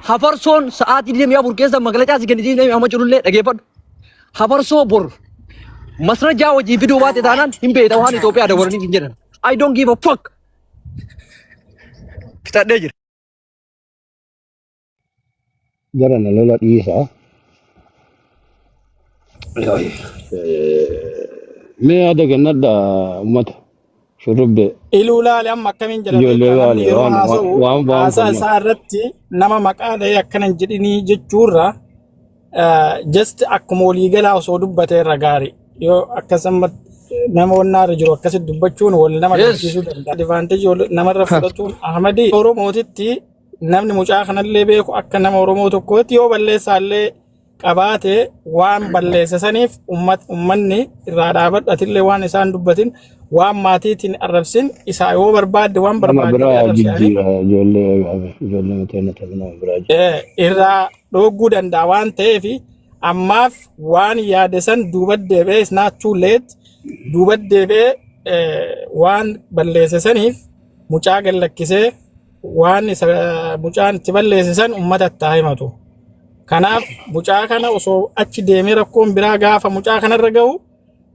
Hafarsoon sa'aatii 24 keessa magalacaa si kennisiif namni amma jirullee dhageeffadhu. Hafarsoo bor masrajaa wajjin fiduu baate taanaan hin beekta waan Itoophiyaa dabalanii hin jedhan. I don't give a fuck. Fixadhee jira. Jara na lola dhiisaa. Mee yaada kennadha uummata shurrubbee. Iluu laale amma akkamiin jedha Ijoollee beektaa namni baale yeroo waan haasa'u waan waan haasaa falma. isaa irratti nama maqaa dhahee akkana hin jedhinii jechuurra just akkuma waliigalaa osoo dubbate irra gaarii yoo akkasuma nama wannaa irra jiru akkasitti dubbachuun wal nama dhabsiisuu danda'a. Advantage wal namarra fudhatuun Ahmadii Oromootitti namni mucaa kanallee beeku akka nama Oromoo tokkootti yoo balleessaallee qabaate waan balleesse saniif ummanni irraa dhaabadhu atillee waan isaan dubbatin waan maatiitiin arrabsin isaa yoo barbaadde waan Nama barbaadde biraa arrabsi'anii jijjiira ijoollee ijoollee mateen ta'e nama biraa jijjiira. irraa dhoogguu danda'a waan ta'eef ammaaf waan yaade san duuba deebi'ee is not too late duuba deebi'ee waan balleesse saniif mucaa gad lakkisee waan isa mucaan itti balleesse san ummata itti haa himatu. Kanaaf mucaa kana osoo achi deemee rakkoon biraa gaafa mucaa kanarra gahu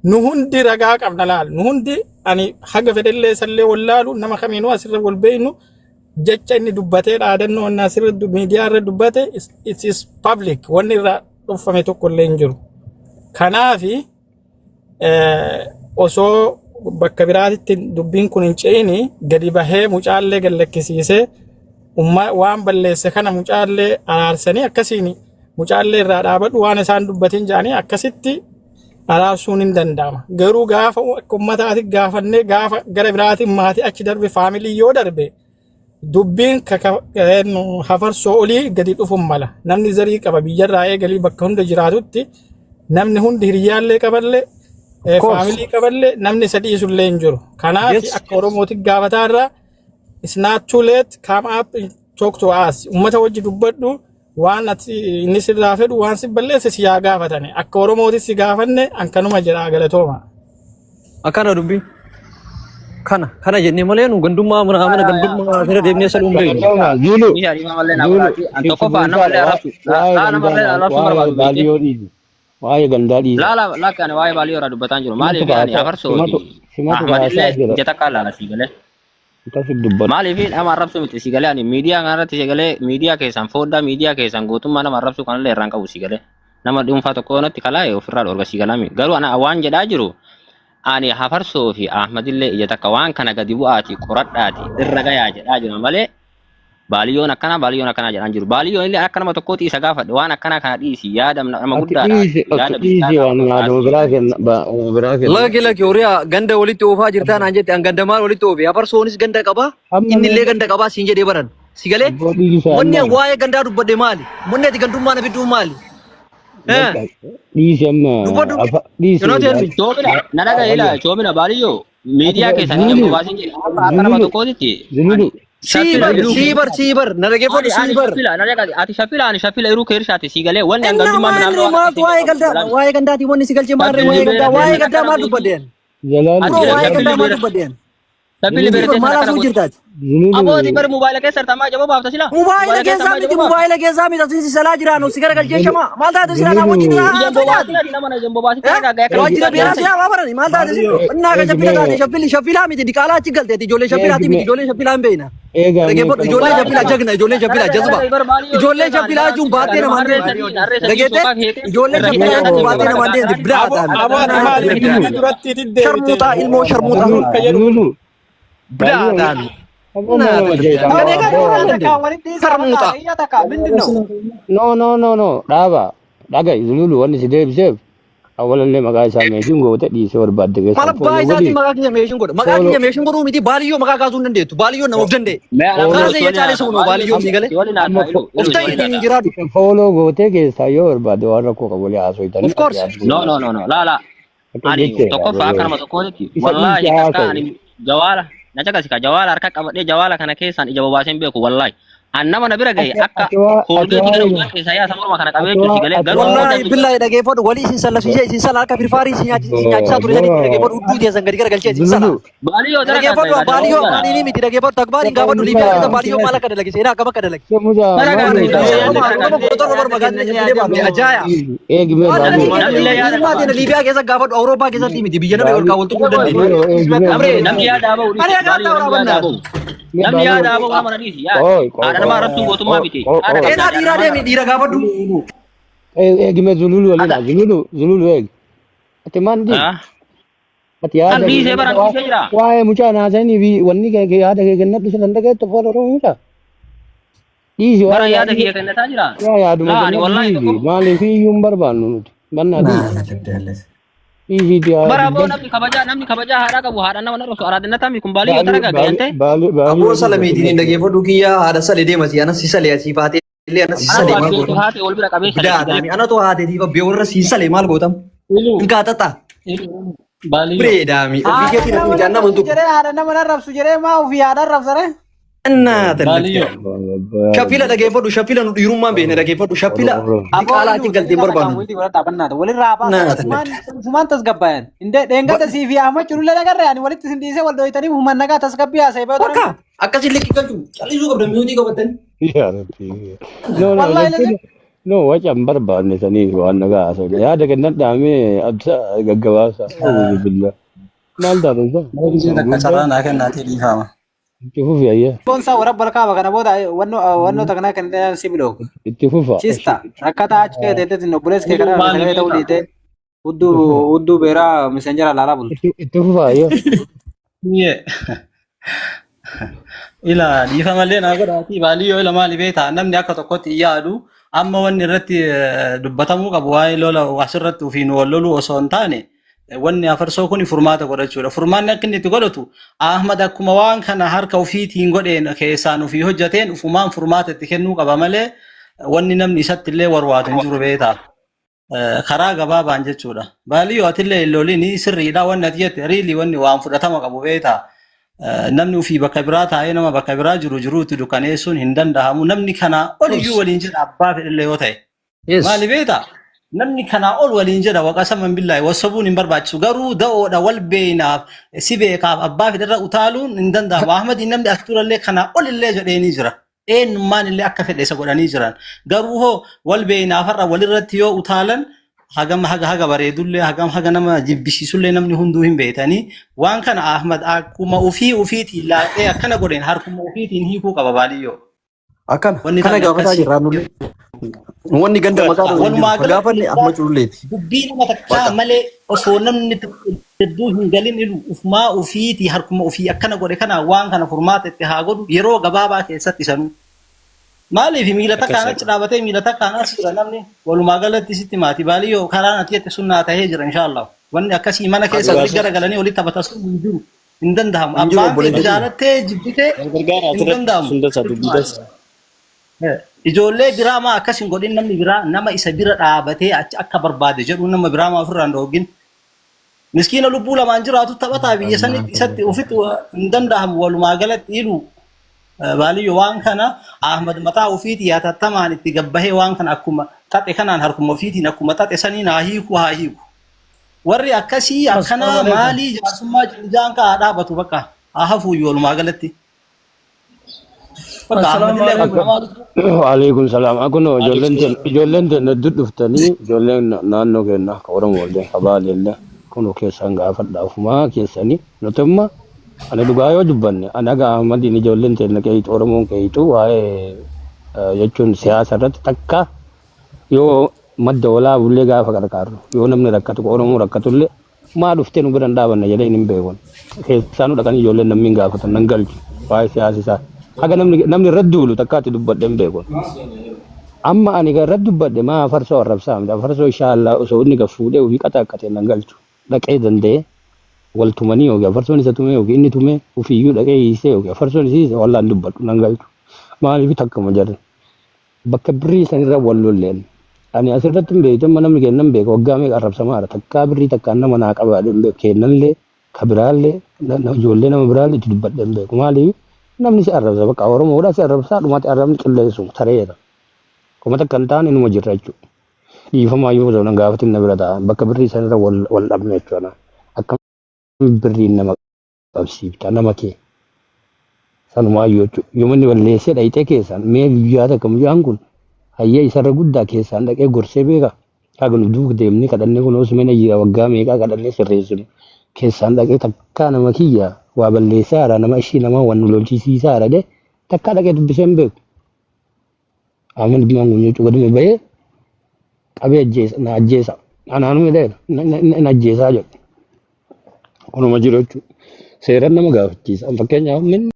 nu hundi ragaa qabna laal. Nu hundi ani haga fedhellee isallee wallaalu nama kamiinuu asirra wal beeknu jecha inni dubbatee dhaadannoo inni asirra miidiyaa irra dubbate it is public wanni irraa dhufame tokko illee hin jiru. Kanaafi osoo bakka biraatitti dubbiin kun hin ce'ini gadi bahee mucaallee gad lakkisiisee waan balleesse kana mucaallee araarsanii akkasiin mucaallee irraa dhaabadhu waan isaan dubbatin jedhanii akkasitti araarsuun hin danda'ama. Garuu gaafa akka ummataati gaafannee gaafa gara biraatiin maatii achi darbe family yoo darbe dubbiin hafarsoo olii gadi dhufuun mala. Namni zarii qaba biyyarraa eegalii bakka hunda jiraatutti namni hundi hiriyyaallee qaballee family qaballee namni isa dhiisullee hin jiru. Kanaaf akka Oromootti gaafataa irraa it's not too late, come up and talk to us. Ummata wajji dubbadhu, waan ati inni sirraa fedhu waan si balleesse si haa gaafatani. Akka Oromootti si gaafanne ankanuma jedha, galatooma. Akkana dubbiin. Kana kana jennee malee nu gandummaa mana mana gandummaa asirra deemnee saduu hin beeknu. Galatooma Zulu Ni harima mallee na Zulu godhaati. An tokkoffaa namallee arrabsu. waa'ee Laa namallee gandaa arrabsu waa'ee barbaadu beekte. baadiyyoo dhiisi waa'ee gandaa dhiisi. Laa laa lakki ani waa'ee baalii irraa dubbataa hin jiru. Simatu Maaliif ani kaasaa afarsoo simatu fi simatu Ahmad kaasaa illee jira ija takka laala sii galee. akkasi dubbadhu. Maaliif nama arrabsu miti sii galee, ani miidiyaa kanarratti sii galee miidiyaa keessan fooddaa miidiyaa keessan gootummaa nama arrabsu kanallee irraan qabu sii galee. Nama dhuunfaa tokko natti kalaa'e ofirraa dhorga sii galaami. Garuu ana waan jedhaa jiru ani hafarsoo fi Ahmadillee ija takka waan kana gadi bu'aati qoradhaati irra gayaa jedhaa jira malee baaliyyoon akkanaa baaliyyoon akkanaa jedhaan jiru. Baaliyyoon illee akka nama tokkooti isa gaafadhe waan akkanaa kana dhiisi yaada nama Ati guddaadha. dhiisi ati Yaada dhiisi bilchaataa waan osoo yaaduma kaasii biraa kenna biraa kenna. Laki laki horiyaa ganda walitti oofaa jirtaa naan jette an ganda maal walitti oofe hafarsoonis ganda qabaa Amma inni illee mee ganda qabaa siin jedhee baran si galee abboo dhiisa wanni amma an waa'ee gandaa dubbadhe maali wanni ati gandummaa na fidduu maali? Bakka dhiisi amma Dubbadhu. afa dhiisi. You know tell me. Choomina na dhaga ila choomina baaliyyoo miidiyaa keessan ija Zulu bobaasin jedhe amma akka nama Zulu tokkootitti Zulu Sii bar sii bar sii bar na dhaggeeffadhu ani sii bar. shafila na dhaga ati shafila ani shafila iruu keershaati si galee wanni an Innaa gandummaa maarree naannoo maaltu waa'ee gandaa waa'ee gandaatii wanni si galchee maarree waa'ee gandaa waa'ee gandaa maal dubbadeen? Jalaalu Bro waa'ee Shafili gandaa maal beera dubbadeen? shafili Sii beera bar teessan maal akkana haasuu godhu. jirtaati? Zulu Abooti bar mobaayila keessa artamaa jaboo baafta sila. Mobaayila keessaa miti mobaayila keessaa miti asiin si salaa jiraanu si garagalchee shama maal taate silaa naa wajjin Ija bobaasina nama na ija bobaasina dhagaa akka Waajjira biiraa siyaa waa barani maal taate si innaa kan shaffila taate shaffili shaffilaa miti diqaalaa achi galteeti ijoollee shaffilaati miti ijoollee shaffilaa hin beekna. Eegaa Dhaggeeffadhu ijoollee shaffilaa jagna ijoollee shaffilaa jazba ijoollee shaffilaa jechuun baattee namaan deemti. Dhageette ijoollee shaffilaa jechuun baattee namaan deemti biraa Abo abo ati maaliif taane. dubbii duratti itti deebite? Sharmuuxaa ilmoo sharmuuxaa Akka jedhu Zulu biraa taane. Aboo nama jeeqama aboo. Sharmuuxaa. No no no no dhaaba dhaga'i Zulu wanni si deebiseef awwalallee maqaa isaa meeshiin goote dhiisee barbaadde Maal keessan abbaa follow isaatiin godhi maqaa kiyya meeshiin godha. Maqaa follow kiyya meeshiin godhuu miti baaliyyoo maqaa kaasuu hin dandeettu. Baaliyyoo nama of danda'e. Kaasee ya caalee sunu baaliyyoo sii galee. Amma Of ta'e hin jiraatu. follow gootee keessaa yoo barbaadde waan rakkoo qabu walii haasofitanii Of course. No no no no laa laa Akka ani jecheera tokkoffaa akka nama tokkootitti isa wallaahi dhiisee takka haasa'i. ani jawaala na caqasi ka jawaala harka qabadhee jawaala kana keessaan ija bobaaseen beeku wallaahi. An nama na bira gahe Ati akka ati waa ati koolgeetii gara waa'ee udaan keessaa yaasa morma kana qabee ati jechuun si waa galee ati garuu ammoo waa Wallaahi namni billahi dhageeffadhu walii isin sallasiisee isin sala harka firfaarii isin nyaachisaa ture sanitti dhageeffadhu hudduu teessan gadi garagalchee isin sala. Zululu baaliyyoo dara Dhageeffadhu gaafata baaliyyoo dara afaaniin miti dhageeffadhu takbaariin gaafadhu Liibiyaa keessa baaliyyoo maal akka dalage seenaa akkam akka dalage. mucaa dara maali gaafata Oromoo dara Oromoo gaafata 17 magaalaa jedhamee baafte ajaaya. Eegi mee Waan baaliyyoo akkasii namni illee yaada dhiirummaa qaba. teena Liibiyaa keessa gaafadhu Awurooppaa keessatti miti biyya namni ol kaawwaltu kun dandeenye. Baaliyyoo eegi mee Amree Namni yaada haa ba'u ani dhiisi akka baaliyyoo ta'u namni yaada haa raawwannaa. ba'u. mee Namni yaada baaliyyoo haa ba'u nama na dhiisi yaada. Oi Haadha namaa arrabsuun gootummaa miti. Haadha Seenaa qabdaa dhiiraa haadha deemi namaa dhiira gaafadhu. Eegi mee Zululu waliin haadha. Zululu Zululu eegi. Ati maal dhiisi? Ati Kan yaada kee dhiisee bara kennadhu dhiisee jira. waa'ee mucaa naasanii fi wanni kee yaada kee kennadhu san danda'eettu afaan Oromoo mucaa. Dhiisi Bara waa'ee yaada yaaduma kiyya kennataa jira. yaa yaaduma Laa ani kennadhu wallaahi dhiisi tokko maaliif iyyuu hin barbaannu nuti mannaa dhiisi dhiisiiti haa bara aboo dubban namni kabajaa haadhaa qabu haadha nama narrasu araadinnataa mi kun baaliyyoo baalii dara gaafate. baalii baalii Aboo waliin salameetiin hin dhageeffadhu kiyya haadha sale deema si anas si sale asii baatee illee anas si Anatu sale maal abbeetu gootam. haati wal bira qabee sale Bidaa si galee. daami anatu haateetiif abbee warra si sale maal gootam. Ilu, Hin kaatatta. ilu, baaliyyoo. Biree daami ofii Haadha keetiin nama ati mijaan nama narrabsu tuqu. jedhee haadha nama narrabsu jedhee maa ofii haadha arrabsare? Innaa tallatti. Baaliyyoo. Shaffila dhageeffadhu shaffila nu dhiirummaan beekne dhageeffadhu shaffila Aboo diqaalaa ilu achi galtee daqiiqaa takkaan barbaannu. walitti godhadhaa bannaata walirraa Innaa baasa tallatti. ufumaan ufumaan tasgabbaa'an. Inde dheengada sii fi Ahmad culullee dhagarre ani walitti isin dhiisee wal dhoyitanii ufumaan nagaa tasgabbii haasa'e baay'ee Bakka akkasii liqii galchu callisuu qabda miyuutii qabattanii. Yaa Rabbi. No no Wallahi jechuun lazim no waca hin barbaanne saniif waan nagaa haasofne yaada kennadhaa mee absa gaggabaasa. Auzu billah. Maal taate isaa? Mee gisee takka Guddaa carraa naa kennaatii dhiifama. itti fufi ayya. Boonsaa warra balkaaba kana booda wannoo takana kan ta'an si biloo. Itti fufa. Chista rakkataa achi kee teetteetiin obboleessi kee Ilu kana maali sagalee ta'uu beektaa? dhiite hudduu Itti fufa. hudduu beeraa misenjera laalaa bultu. Itti fufa ayya. Iyyee. Ila dhiifamallee naa godhaatii baaliyyoo ila maali beektaa namni akka tokkotti hin yaadu amma wanni irratti dubbatamuu qabu waa'ee lola asirratti ofiin wal loluu osoo hin taane wanni afarsoo kun furmaata godhachuudha. Furmaanni akka inni itti godhatu Ahmad akkuma waan kana harka ofiitiin godheen keessaan ofii hojjeteen ufumaan furmaata itti kennuu qaba malee wanni namni isatti illee warwaatu hin jiru beektaa. Karaa gabaabaan jechuudha. Baaliyyoo atillee hin lolini sirriidha wanni ati jette riilii wanni waan fudhatama qabu beektaa. Namni ofii bakka biraa taa'ee nama bakka biraa jiru jiruutti dukkaneessuun hin danda'amu. Namni kanaa oliyyuu waliin jedha abbaa fedhillee yoo ta'e. Yes. Maali beektaa? Namni kanaa ol waliin jedha waqasaman billaahi wasobuun hin barbaachisu. Garuu da'oodha wal beeynaaf si beekaaf abbaa fedherra utaaluun hin danda'amu. Ahmadiin namni as durallee kanaa ol illee jedheenii jira. Eenyummaan illee akka fedhe isa godhanii jiran. Garuu hoo wal beeynaaf har'a walirratti yoo utaalan hagam haga haga bareedullee hagam haga nama jibbisiisullee namni hunduu hin beektanii waan kana Ahmad akkuma ofii ofiitiin laaqee akkana godheen harkuma ofiitiin hiikuu qaba baaliyyoo. Akkana Wanni kana taane gaafataa akkasii. jirra nullee. Wanni ganda maqaa dha'u hin jiru. Walumaa Ka galatti gaafanne Ahmad Cululleeti. dubbii nama takkaa Bakka. malee osoo namni tokko hedduu hin galin ilu ufumaa ofiitii harkuma ofii akkana godhe kana waan kana furmaata itti haa godhu yeroo gabaabaa keessatti sanuu. Maaliif miila takkaan achi dhaabatee miila takkaan as jira namni walumaa galatti sitti maati baaliyyoo karaan ati jette sun naa tahee jira inshaallah. Wanni akkasii mana keessa walitti garagalanii walitti taphatan sun hin jiru. Hin danda'amu. Hin jiru Abbaan feetu obboleettii keenya. jaalattee jibbitee Gargaara hin asirratti danda'amu. sun dansa dubbii dansa. Ijoollee biraa maa akkas hin godhin namni biraa nama isa bira dhaabatee achi akka barbaade jedhu nama biraa maa ofirraa hin dhoogin. Miskiina lubbuu lamaan jiraatu taphataa biyya sanitti isatti ofitti hin danda'amu walumaa galatti ilu Baaliyyo waan kana Ahmad mataa ofiitii hatattamaan itti gabbahee waan kana akkuma xaxe kanaan harkuma ofiitiin akkuma xaxe saniin haa hiiku haa hiiku. Warri akkasii akkanaa Assalaamu alaikum. maalii jaarsummaa jaan ka haa dhaabatu bakka haa hafuuyyu walumaa galatti. Bakka Assalaamu Ahmadillee alaikum. akkuma namaa Waalaikum salaam. Kunoo ijoolleen ten ijoolleen ten hedduu dhuftanii ijoolleen naannoo keenya ka Oromoo illee ka Baalee illee kunoo keessan gaafadha ofumaa keessanii nuti amma ani dhugaa yoo dubbanne ani haga Ahmadiin ijoolleen teenya qeeyxu Oromoon qeeyxu waa'ee jechuun siyaasa irratti takka yoo madda walaabullee gaafa qarqaarru yoo namni rakkatu Oromoo rakkatullee maa dhuftee nu bira hin dhaabanne jedhee hin beekun. Keessaanuu dhaqanii ijoolleen namni hin gaafatan nan galchu waa'ee siyaasa isaa. Haga namni namni irratti duulu takkaatti dubbadhe hin beekun. Amma ani kan irratti dubbadhe maa farsoo arrabsaa miti. Farsoo inshaallah osoo inni gad fuudhee ofii qaxaaqqate nan galchu. Dhaqee danda'ee wal tumanii yookiin farsoon isa tumee yookiin inni tumee ofiiyyuu dhaqee hiisee yookiin farsoon isiise wallaan dubbadhu nan galchu. Maaliif takkuma jarri. Bakka birrii sanirra wal lolleen. Ani asirratti hin beektu amma namni kennan beeka waggaa meeqa arrabsamaadha. Takkaa birrii takkaan nama naa qabaa hin beeku. Kennanillee ka biraallee ijoollee nama biraallee itti dubbadhe hin beeku. Maaliif Namni si arrabsa bakka Oromoodha si arrabsaa dhumatti arrabni qilleensuma tareera. Kuma takka hin taane inuma jirra jechuudha. Dhiifamaa yoo ta'u nan gaafatin na bira ta'a. Bakka birrii sanarra wal wal dhabne jechuudha. Akkam birriin nama qabsiifta nama kee. Sanumaayyuu jechuudha. Yoo inni balleessee dhayxee keessaan mee guyyaa takka mucaan kun hayyee isarra guddaa keessaan dhaqee gorsee beeka. Haga nu duuka deemnee kadhannee kunoo simena jira waggaa meeqaa kadhannee sirreessinu. Keessaan dhaqee takkaa nama kiyya waa balleessaa jira nama ishii nama waan nu lolchisiisaa jira jedhee takkaa dhaqee dubbisee hin beeku. Amin dhimmaan kun jechuudha gaduma bahee qabee ajjeesa na ajjeesa. Anaanuma jedhee na ajjeesaa jedhu. Kunuma jiru jechuudha. Seeraan nama gaafachiisa. Fakkeenyaaf min